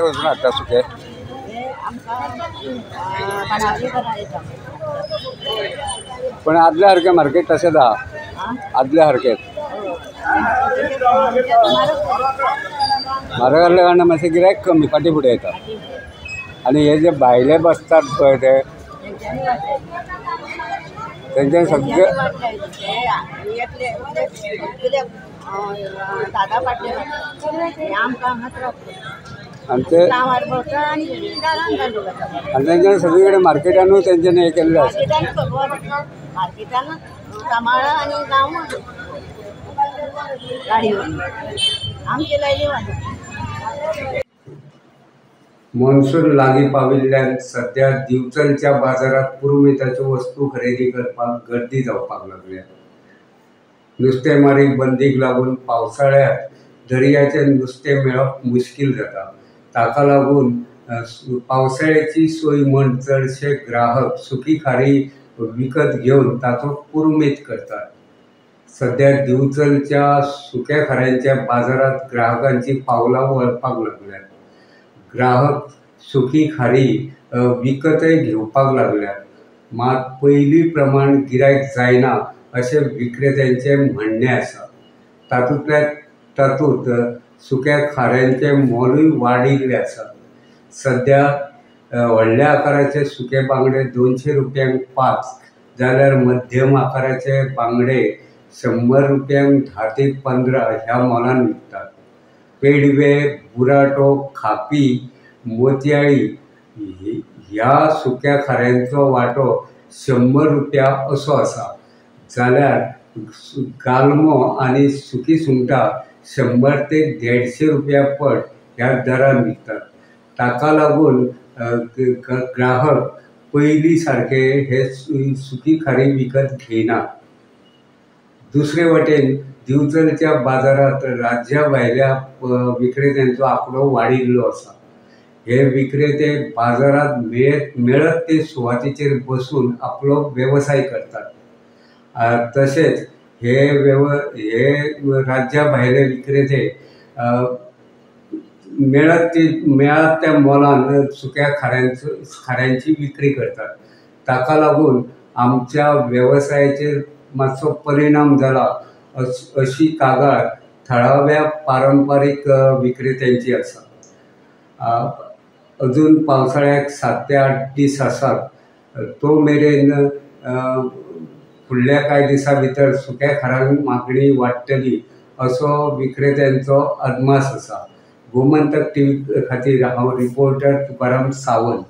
वचून हाडटा सुकें? पण आदल्या सारकें मार्केट तशेंच आहा, आदल्या सारकें म्हारग आसल्या कारणान मातशें गिरायक कमी फाटीं फुडें येता. आनी हे जे भायले बसतात पळय ते तेंच्यानी सगळे आनी ते आनी तेंच्यानी सगळी कडेन मार्केटानूय तेंच्यांनी हें केल्लें आसा. मॉन्सून लागीं पाविल्ल्यान सद्या दिवचलच्या बाजारांत पुरुमेंताच्यो वस्तू खरेदी करपाक गर्दी जावपाक लागल्या. नुस्तेमारी बंदीक लागून पावसाळ्यांत दर्याचें नुस्तें मेळप मुश्कील जाता. ताका लागून पावसाळ्याची सोय म्हण चडशे ग्राहक सुकी खारी विकत घेवन ताचो पुरुमेंत करतात. सद्या दिवचलच्या सुक्या खाऱ्यांच्या बाजारांत ग्राहकांची पावलां वळपाक लागल्यात. ग्राहक सुकी खारी विकतय घेवपाक लागल्यात, मात पयलीं प्रमाण गिरायक जायना अशें विक्रेत्यांचें म्हणणें आसा. तातूंतल्या तातूंत सुक्या खाऱ्यांचें मोलूय वाडिल्लें आसा. सद्या व्हडल्या आकाराचे सुके बांगडे 200 रुपयांक 5 जाल्यार मध्यम आकाराचे बांगडे 100 रुपयांक 10 ते 15 ह्या मोलान विकतात. पेडवे, बुराटो, खापी, मोतयाळी ह्या सुक्या खाऱ्यांचो वांटो 100 रुपया असो आसा, जाल्यार गालमो आनी सुकी सुंगटां 100 ते 150 रुपया पट ह्या दरान विकतात. ताका लागून ग्राहक पयलीं सारके हे सुकी खारी विकत घेयना. दुसरे वटेन दिवचलच्या बाजारांत राज्या भायल्या विक्रेत्यांचो आंकडो वाडिल्लो आसा. हे विक्रेते बाजारांत मेळत ते सुवातेचेर बसून आपलो वेवसाय करतात. तशेंच हे राज्या भायले विक्रेते मेळत त्या मोलान सुक्या खाऱ्यांची विक्री करतात. ताका लागून आमच्या वेवसायाचेर मातसो परिणाम जाला अशी कागाळ थळाव्या पारंपारीक विक्रेत्यांची आसा. अजून पावसाळ्याक 7 ते 8 दीस आसात, तो मेरेन फुडल्या कांय दिसां भितर सुक्या खाऱ्यांक मागणी वाडटली असो विक्रेत्यांचो अदमास आसा. गोमंतक टीव्ही खातीर हांव रिपोर्टर तुकाराम सावंत.